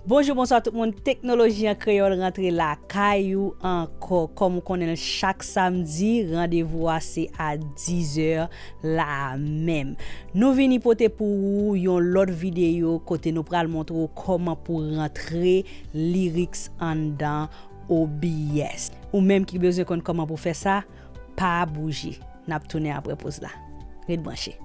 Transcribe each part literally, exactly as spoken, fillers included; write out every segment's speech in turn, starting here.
Bonjou, bonswa tout moun. Teknoloji an Kreyòl rantre lakay ou ankò. Kòm ou konnen l, chak samdi, randevou a se a diz è la menm. Nou vini pote pou ou yon lòt videyo kote nou pral montre w kòman pou rantre lyrics anndan O B S. Ou menm ki bezwen konn kòman pou fè sa, pa bouje. N ap tounen apre poz la. Ret branche.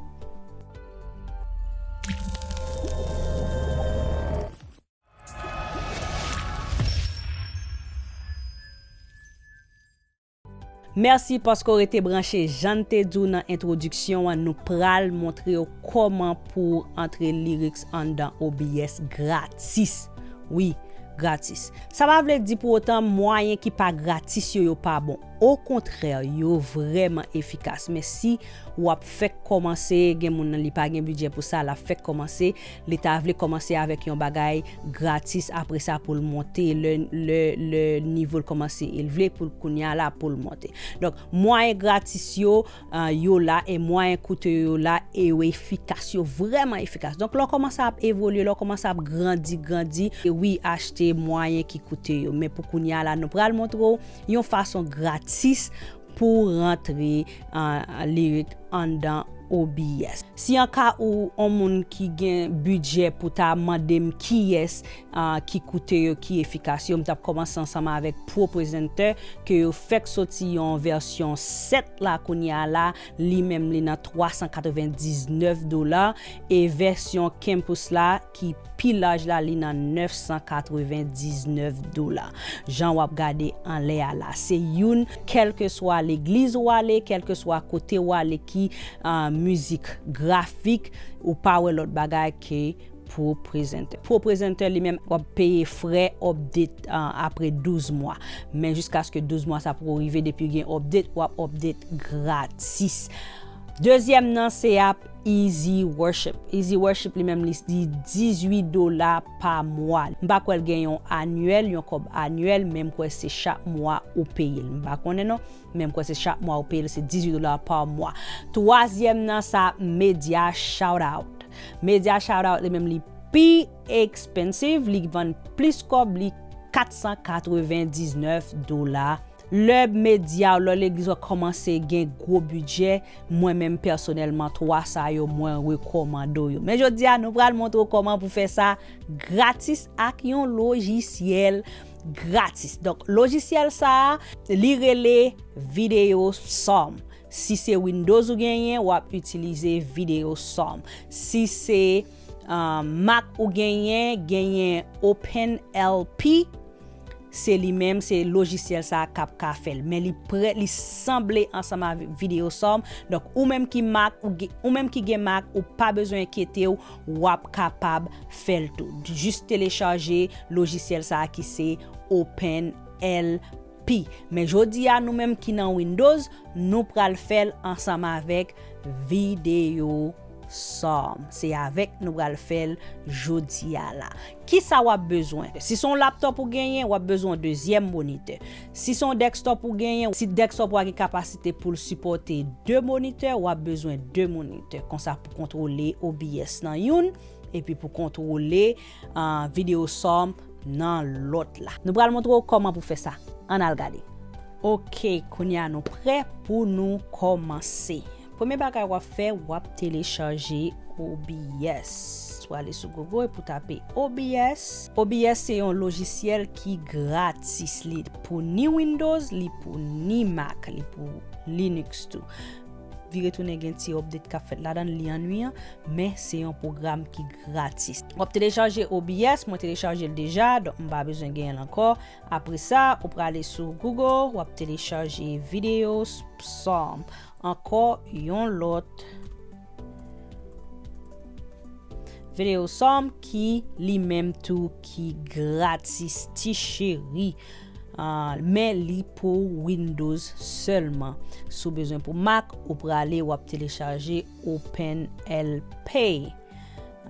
Mèsi paske w rete branche. Jan n te di w nan entwodiksyon an, nou pral montre w kòman pou w antre lyrics anndan O B S gratis. Wi, gratis. Sa pa vle di pou otan mwayen ki pa gratis yo, yo pa bon. Okontrè, yo vrèman efikas. Men si w ap fèk kòmanse, gen moun nan li pa gen bidjè pou sa, l ap fèk kòmanse, li ta vle kòmanse avèk yon bagay gratis, apre sa pou l monte, lè, lè, lè nivo l kòmanse elve, pou l kounye a la pou l monte. Donk, mwayen gratis yo, ah, yo la, e mwayen koute yo la, e yo efikas, yo vrèman efikas. Donk, lè w kòmanse ap evolye, lè w kòmanse ap grandi, grandi, e wi, achte mwayen ki koute yo. Men pou kounye a la, nou pral montre w yon fason gratis pou w rantre, ah, lyric anndan O B S. Si an ka ou on moun ki gen bidjè pou ta mande m kiyès, ah, ki koute yo, ki efikas yo, m t ap kòmanse ansanm avèk Pro Presenter, ke yo fèk soti yon vèsyon sèt la kounye a la, li menm li nan twa san katrevendiznèf dola, e vèsyon Campus la ki pi laj la, li nan nèf san katrevendiznèf dola. Jan w ap gade anlè a la, se youn, kèlkeswa legliz ou ale, kèlkeswa kote ou ale ki, ah, mizik grafik, ou pa wè lòt bagay ke Pro Presenter. Pro Presenter li menm, w ap peye frè update, ah, apre douz mwa. Men jiskaske douz mwa sa poko rive, depi gen update, w ap update gratis. Dezyèm nan se ap Easy Worship. Easy Worship li menm li di dizuit dola pa mwa. M pa kwè l gen yon anyèl, yon kòb anyèl, men m kwè se chak mwa ou peye l. M pa konnen non, men m kwè se chak mwa ou peye l, se dizuit dola pa mwa. Twazyèm nan sa ap Media Shout Out. Media Shout Out li menm li pi expensive, li vann plis kòb, li kat san katrevendiznèf dola. Lè medya w, lè legliz w kòmanse gen gwo bidjè, mwen menm pèsonèlman, twa sa yo, mwen rekòmande w yo. Men jodi a, nou pral montre w kòman pou fè sa gratis ak yon lojisyèl gratis. Donk, lojisyèl sa a, li rele Video Som. Si se Windows ou genyen, w ap itilize Video Som. Si se, ah, Mac ou genyen, genyen Open L P. Se li menm, se lojisyèl sa a k ap ka fè l. Men li prè, li sanble ansanm avèk Video Som. Donk, ou menm ki Mac, ou gen, ou menm ki gen Mac, ou pa bezwen enkyete w, w ap kapab fè l tou. Jis telechaje lojisyèl sa a ki se Open L P. Men jodi a, nou menm ki nan Windows, nou pral fè l ansanm avèk Video Som. Se avèk nou pral fè l jodi a la. Kisa w ap bezwen? Si se yon laptop ou genyen, w ap bezwen yon dezyèm monitè. Si se yon desktop ou genyen, si desktop ou a gen kapasite pou l sipòte de monitè, w ap bezwen de monitè. Konsa pou kontwole O B S nan youn, epi pou kontwole, ah, Video Som nan lòt la. Nou pral montre w kòman pou fè sa. Ann al gade. Ok, kounye a nou prè pou nou kòmanse. Premye bagay w ap fè, w ap telechaje O B S. Ou ale sou Google epi w tape O B S. O B S se yon lojisyèl ki gratis. Li pou ni Windows, li pou ni Mac, li pou Linux tou. Vire tounen gen ti update k ap fèt ladan l, li annwiyan, men se yon pwogram ki gratis. W ap telechaje O B S, mwen telechaje l deja, donk m pa bezwen genyen l ankò. Apre sa, ou prale sou Google, w ap telechaje Video Som. Ankò yon lòt Video Som ki li menm tou ki gratis, ti cheri. Ah, men li pou Windows sèlman. Si w bezwen pou Mac, ou prale, w ap telechaje Open L P,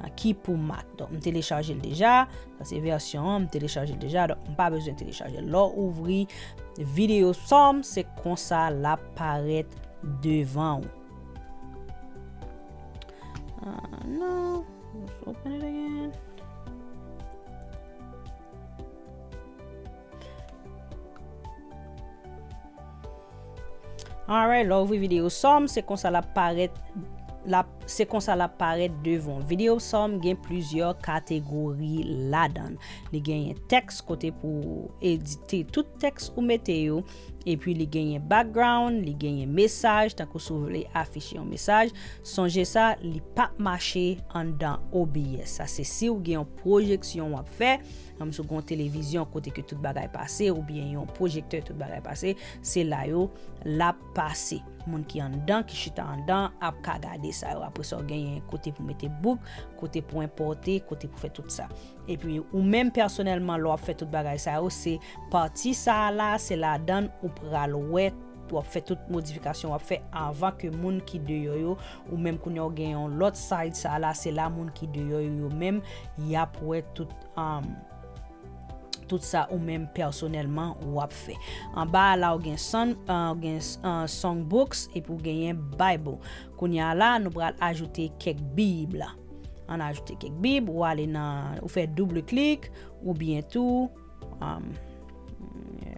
ah, ki pou Mac. Donk, m telechaje l deja. Sa se vèsyon an, m telechaje l deja. Donk, m pa bezwen telechaje l. Lè w ouvri Video Som, se konsa l ap parèt devan w. Ah, non. Let's open it again. Alright, lè w ouvri videyo Psalm, se konsa l ap parèt, l ap, se konsa l ap parèt devan w. Videyo Psalm gen plizyè kategori ladan l. Li genyen tèks kote pou w edite tout tèks ou mete yo, epi li genyen background, li genyen mesaj, tankou si w vle afiche yon mesaj. Sonje sa, li p ap mache anndan O B S. Sa se si w gen yon pwojeksyon w ap fè, kòm si w gen yon televizyon kote ke tout bagay pase, oubyen yon pwojektè tout bagay pase, se la yo l ap pase. Moun ki anndan, ki chita anndan, ap ka gade sa yo. Apre sa, w genyen kote pou mete book, kote pou enpòte, kote pou fè tout sa. Epi, ou menm pèsonèlman, lè w ap fè tout bagay sa yo, se pati sa a la, se ladan l ou pral wè, w ap fè tout modifikasyon w ap fè anvan ke moun ki deyò yo, ou menm kounye a w gen yon lòt side sa a la, se la moun ki deyò yo, yo menm, y ap wè tout, um, tout sa ou menm pèsonèlman w ap fè. Anba a la, w gen son, uh, w gen, uh, songbooks, epi w genyen Bible. Kounye a la, nou pral ajoute kèk bib la. Ann ajoute kèk bib, ou ale nan, ou fè double klik, oubyen tou, um,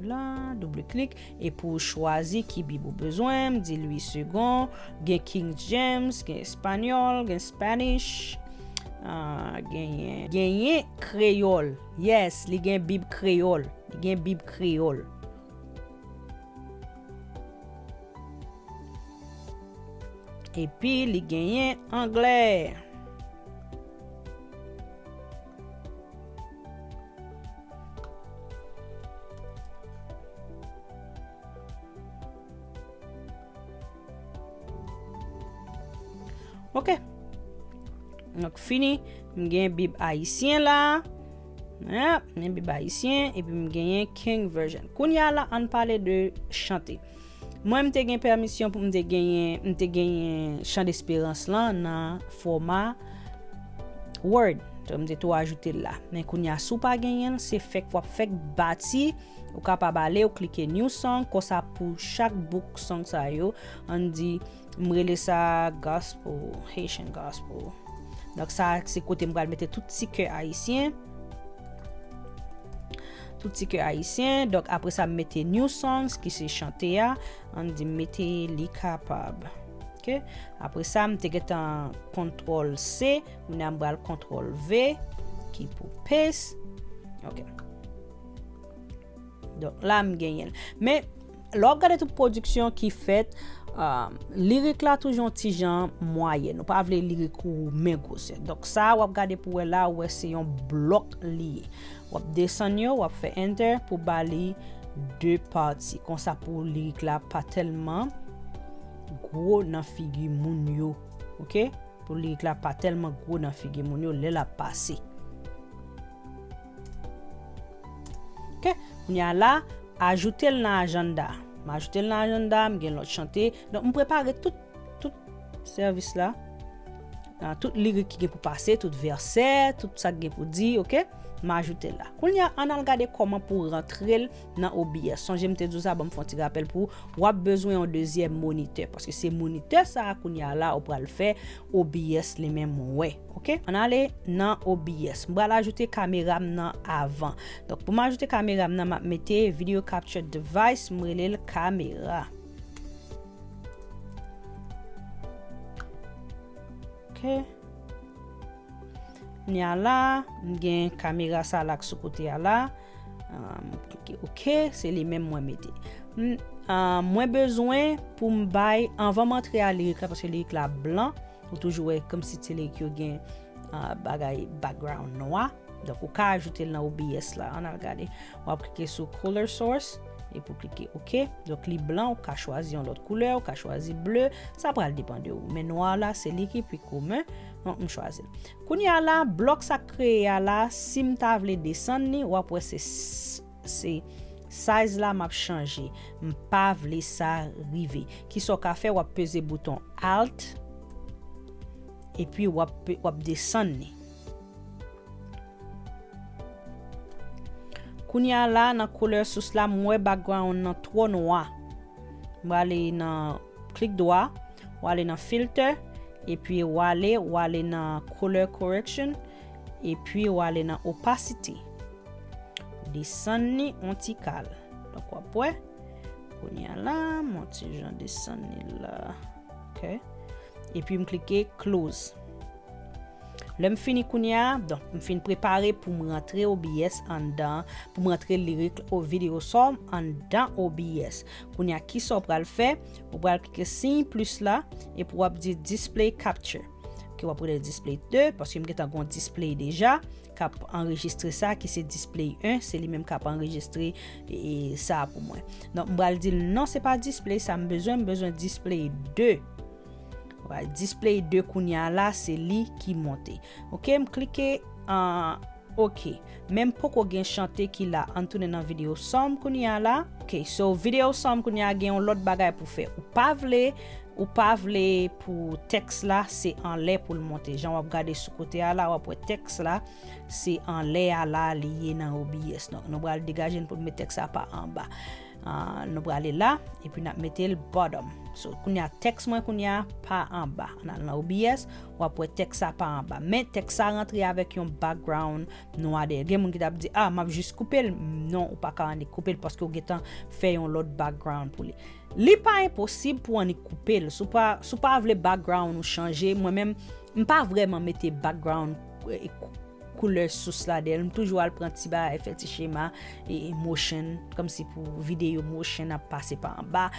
la, double klik, epi w chwazi ki bib ou bezwen, m di Louis Segond, gen King James, gen Espanyòl, gen Spanish, ah, genyen, genyen kreyòl. Yes, li gen bib kreyòl. Li gen bib kreyòl. Epi li genyen anglè. Ok. Donk, fini. M gen Bib ayisyen la. Yep, m gen Bib ayisyen. Epi m genyen King Version. Kounye a la, ann pale de chante. Mwen, m te gen pèmisyon pou m te genyen, m te genyen Chan Desperans lan nan fòma Word. So, m te tou ajoute l la. Men kounye a, si w pa genyen l, se fèk w ap fèk bati. Ou kapab ale, ou klike New Song, konsa pou chak book song sa yo, ann di, m rele sa Gospel, Haitian Gospel. Donk, sa, se kote m pral mete tout ti kè ayisyen. Tout ti kè ayisyen. Donk, apre sa, m mete New Songs, ki se chante a. Ann di, m mete Li Kapab. Ok? Apre sa, m te gentan kontwòl C. Kounye a, m pral kontwòl V, ki pou paste. Ok. Donk, la, m genyen l. Men, lè w ap gade tout pwodiksyon ki fèt, um, lirik la toujou yon ti jan mwayèn. Ou pa vle lirik ou men gwosè. Donk, sa a w ap gade pou wè la, ou wè se yon blòk li ye. W ap desann yo, w ap fè enter pou ba li de pati. Konsa pou lirik la pa tèlman gwo nan figi moun yo. Ok? Pou lirik la pa tèlman gwo nan figi moun yo lè l ap pase. Ok, kounye a la, ajoute l nan ajanda. M ajoute l nan ajanda, m gen lòt chante. Donk, m prepare tout, tout sèvis la. Ah, tout lirik ki gen pou pase, tout vèsè, tout sa k gen pou di, ok? M ajoute l la. Kounye a, ann al gade kòman pou rantre l nan O B S. Sonje m te di w sa, ban m fè yon ti rapèl pou w. W ap bezwen yon dezyèm monitè, paske se monitè sa a kounye a la ou pral fè O B S li menm wè. Ok? Ann ale nan O B S. M pral ajoute kamera m nan avan. Donk, pou m ajoute kamera m nan, m ap mete video capture device, m rele l kamera. Ok. Kounye a la, m gen kamera sa la k sou kote a la. Ah, m klike ok, se li menm mwen mete. M, ah, mwen bezwen pou m bay, anvan m antre a lirik la, paske lirik la blan, ou toujou wè kòmsi ti lirik yo gen, ah, bagay background nwa. Donk, ou ka ajoute l nan O B S la. Ann al gade. W ap klike sou Color Source, epi w klike ok. Donk, li blan, ou ka chwazi yon lòt koulè, ou ka chwazi ble. Sa pral depann de ou. Men nwa la, se li ki pi komen. Donk, m chwazi l. Kounye a la, blòk sa k kreye a la, si m ta vle desann li, w ap wè se, s-, se size la m ap chanje. M pa vle sa rive. Kisa w ka fè? W ap peze bouton Alt, epi w ap pe-, w ap desann li. Kounye a la, nan couleur source la, m wè background nan twò nwa. M ale nan klik dwa, w ale nan filter, epi w ale, w ale nan color correction, epi w ale nan opacity. Desann li on ti kal. Donk, w ap wè, Kounye a la, m on ti jan desann li la. Ok. Epi m klike close. Lè m fini kounye a, donk, m fin prepare pou m rantre O B S anndan, pou m rantre lirik o videyo sòm anndan O B S. Kounye a, kisa w pral fè? Ou pral klike siy plis la, epi w ap di display capture. Ok, w ap rele display de, paske m gentan gon display deja, k ap anrejistre sa, ki se display en, se li menm k ap anrejistre, e, e, sa pou mwen. Donk, m pral di l, non, se pa display sa m bezwen, m bezwen display de. Wè, display de kounye a la, se li ki monte. Ok, m klike an ok. Men m poko gen chante ki la. Ann tounen nan videyo sòm kounye a la. Ok, so videyo sòm kounye a gen yon lòt bagay pou fè. Ou pa vle, ou pa vle pou tèks la, se anlè pou l monte. Jan w ap gade sou kote a la, w ap wè tèks la, se anlè a la li ye nan O B S. Donk, nou pral degaje n pou n met tèks la pa anba. Ah, nou prale la, epi n ap mete l bottom. So, kounye a, tèks mwen kounye a pa anba. N al nan O B S, w ap wè tèks sa pa anba. Men tèks sa rantre avèk yon background nwa dèyè. Gen moun ki t ap di, ah, m ap jis koupe l. Non, ou pa ka annik koupe l paske w gentan fè yon lòt background pou li. Li pa enposib pou annik koupe l. Si w pa, si w pa vle background ou chanje, mwen menm, m pa vrèman mete background, eh, koulè sous la dèyè l. M toujou al pran ti bagay, fè ti chema, e, e motion, kòmsi pou videyo motion ap pase pa anba.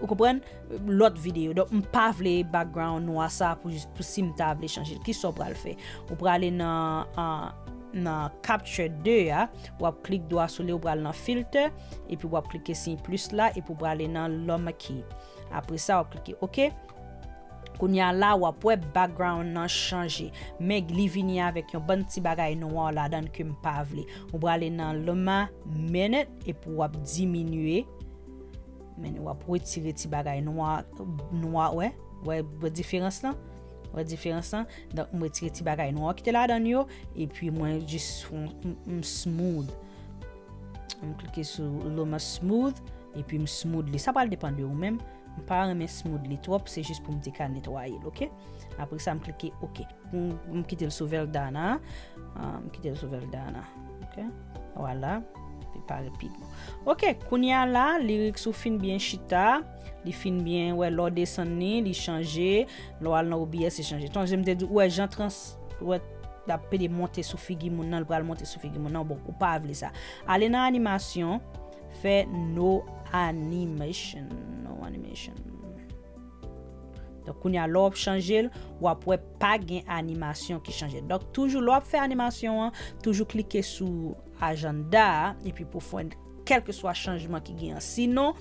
Ou konprann? Lòt videyo. Donk, m pa vle background nwa sa pou, pou si m ta vle chanje l. Kisa w pral fè? Ou prale nan, an, nan Capture de a, w ap klik dwa sou li, ou pral nan Filter, epi w ap klike siy plis la, epi w prale nan Luma Key. Apre sa, w ap klike OK. Kounye a la, w ap wè background nan chanje. Men li vini avèk yon bann ti bagay nwa ladan l ke m pa vle. Ou prale nan Luma Minute epi w ap diminye. Men w ap retire ti bagay nwa, nwa, wè. Wè, wè diferans lan? Wè diferans lan? Donk, m retire ti bagay nwa ki te ladan l yo, epi mwen jis fè, m, m smooth. M klike sou Luma Smooth, epi m smooth li. Sa pral depann de ou menm. M pa renmen smooth li twòp, se jis pou m te ka netwaye l, oke? Apre sa, m klike OK. M, m kite l sou Verdana. Ah, m kite l sou Verdana. Oke? Vwala. Li parèt pi bon. Oke, kounye a la, lirik sou fin byen chita. Li fin byen, wè, lè w desann li, li chanje. Lè w al nan O B S, li chanje. Sonje m te di, ou wè, jan trans, ou wè, l ap pede monte sou figi moun nan, l pral monte sou figi moun nan. Bon, ou pa vle sa. Ale nan animasyon, fè no animation. No animation. Donk, kounye a, lè w ap chanje l, w ap wè pa gen animasyon ki chanje. Donk, toujou, lè w ap fè animasyon an, toujou klike sou ajanda a, epi pou fè kèlkeswa chanjman ki gen an. Sinon,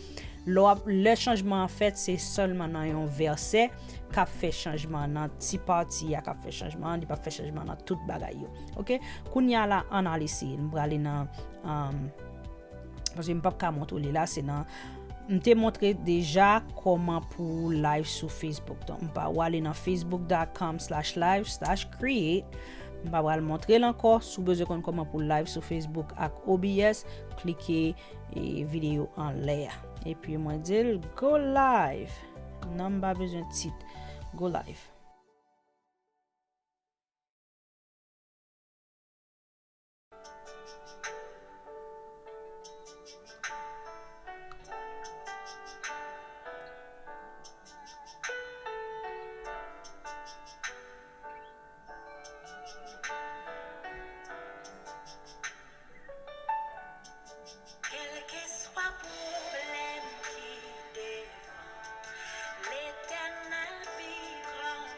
lè w ap, lè chanjman an fèt, se sèlman nan yon vèsè k ap fè chanjman an, nan ti pati a k ap fè chanjman an, li p ap fè chanjman an nan tout bagay yo. Oke? Kounye a la, ann al eseye l. M prale nan, um, paske m p ap ka montre w li la, se nan, m te montre deja kòman pou live sou Facebook. Donk, m pa, w ale nan facebook dot com slash live slash create. M pa pral montre l ankò. Si w bezwen konn kòman pou live sou Facebook ak O B S, klike, e, videyo anlè a. Epi mwen di l, go live. Non, m pa bezwen tit. Go live. Kèlkeswa pwoblèm ki devan, Letènèl pi gran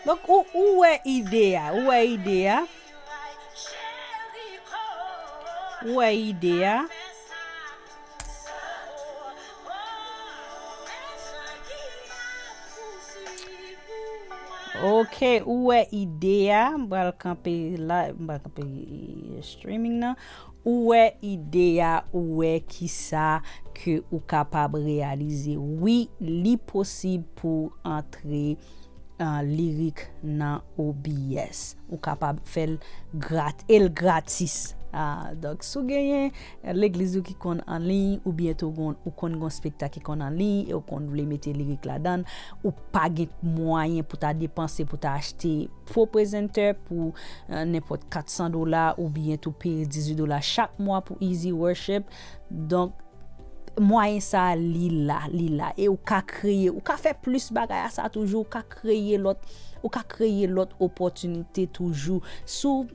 Donk, ou, ou wè ide a, ou wè ide a. Ou wè ide a. Ok, ou wè ide a. M pral kanpe la, m pral kanpe streaming nan. Ou wè ide a, ou wè kisa ke ou kapab reyalize. Wi, li posib pou antre an lirik nan O B S. Ou kapab fè l grat, e l gratis. Ah, donk, si w genyen legliz ou ki konn an liy, oubyen tou gon, ou konn gon spektak ki konn an liy, e ou konn vle mete lirik ladan l, ou pa gen mwayen pou ta depanse, pou ta achte pwo prezentè pou, eh, nenpòt kat san dola, oubyen tou peye dizuit dola chak mwa pou Easy Worship. Donk, mwayen sa a, li la, li la. E ou ka kreye, ou ka fè plis bagay a sa toujou, ou ka kreye lòt, ou ka kreye lòt opòtinite toujou. Si w,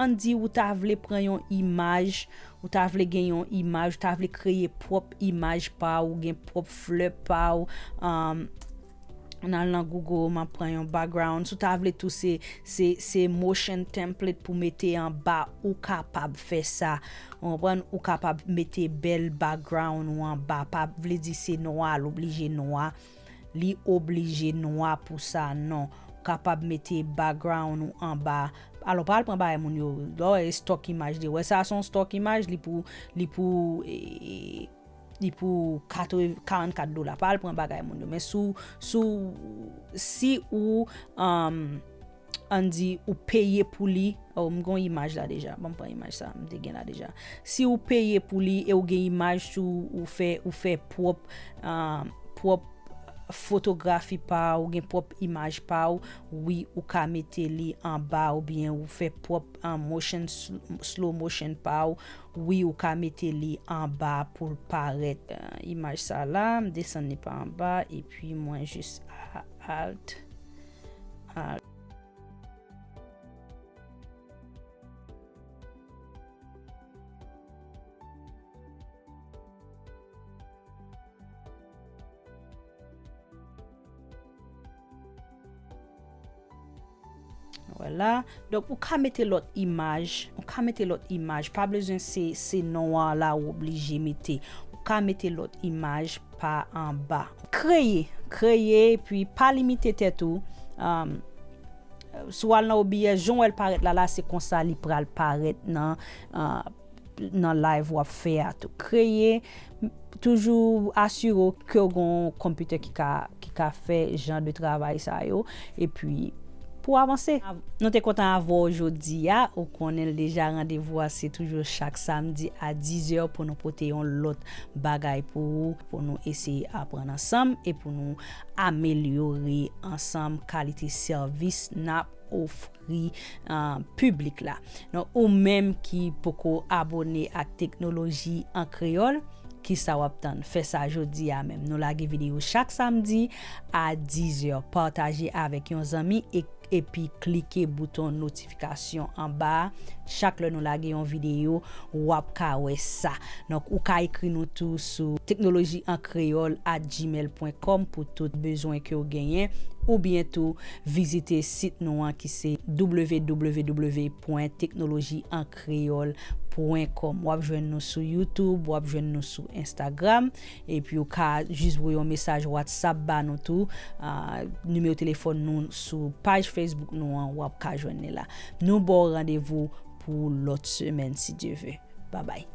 ann di ou ta vle pran yon imaj, ou ta vle gen yon imaj, ou ta vle kreye pwòp imaj pa w, gen pwòp flè pa w, um, N al nan Google, m ap pran yon background. Si w ta vle tou se, se, se motion template pou mete anba, ou kapab fè sa. Ou konprann? Ou kapab mete bèl background ou anba. Pa vle di se nwa, l oblije nwa. Li oblije nwa pou sa, non. Ou kapab mete background ou anba. Alò, pa al pran bagay moun yo. Lè w wè stock image de, wè sa se yon stock image, li pou, li pou, e, li pou katreven, karannkat dola. Pa al pran bagay moun yo. Men si w, si w, si ou, um, ann di, ou peye pou li, oh, m gon imaj la deja. Ban m pran imaj sa, m te gen la deja. Si ou peye pou li e ou gen imaj sou, ou fè, ou fè pwòp, um, pwòp fotografi pa w, ou gen pwòp imaj pa w, wi, ou ka mete li anba, oubyen ou fè pwòp, um, motion, sl-, slow motion pa w, wi, ou ka mete li anba pou l parèt. Eh, imaj sa la, m desann li pa anba, epi mwen jis a-, alt, alt. Vwala. Donk, ou ka mete lòt imaj. Ou ka mete lòt imaj. Pa bezwen se, se non an la ou oblije mete. Ou ka mete lòt imaj pa anba. Kreye. Kreye, epi pa limite tèt ou. Um, si w al nan O B S, jan w wè l parèt la, la, se konsa li pral parèt nan, uh, nan live w ap fè a tou. Kreye, toujou asire w ke w gen yon konpitè ki ka, ki ka fè jan de travay sa yo. Epi, pou avanse. Nou te kontan avè w jodi a, ou konnen l deja, randevou a se toujou chak samdi a diz è pou nou pote yon lòt bagay pou ou, pou nou eseye aprann ansanm e pou nou amelyore ansanm kalite sèvis n ap ofri, ah, piblik la. Donk, ou menm ki poko abone ak Teknoloji an Kreyòl, kisa w ap tann? Fè sa jodi a menm. Nou lage videyo chak samdi a diz è. Pataje avèk yon zanmi e, epi klike bouton notifikasyon anba a. Chak lè nou lage yon videyo, w ap ka wè sa. Donk, ou ka ekri nou tou sou teknoloji an kreyòl at gmail pwen kòm pou tout bezwen ke w genyen, oubyen tou vizite sit nou an ki se w w w pwen teknoloji an kreyòl pwen kòm. W ap jwenn nou sou YouTube, w ap jwenn nou sou Instagram, epi ou ka jis voye yon mesaj WhatsApp ba nou tou. Ah, nimewo telefòn nou sou paj Facebook nou an, w ap ka jwenn li la. Nou ba w randevou pou lòt semèn, si Dye ve. Babay.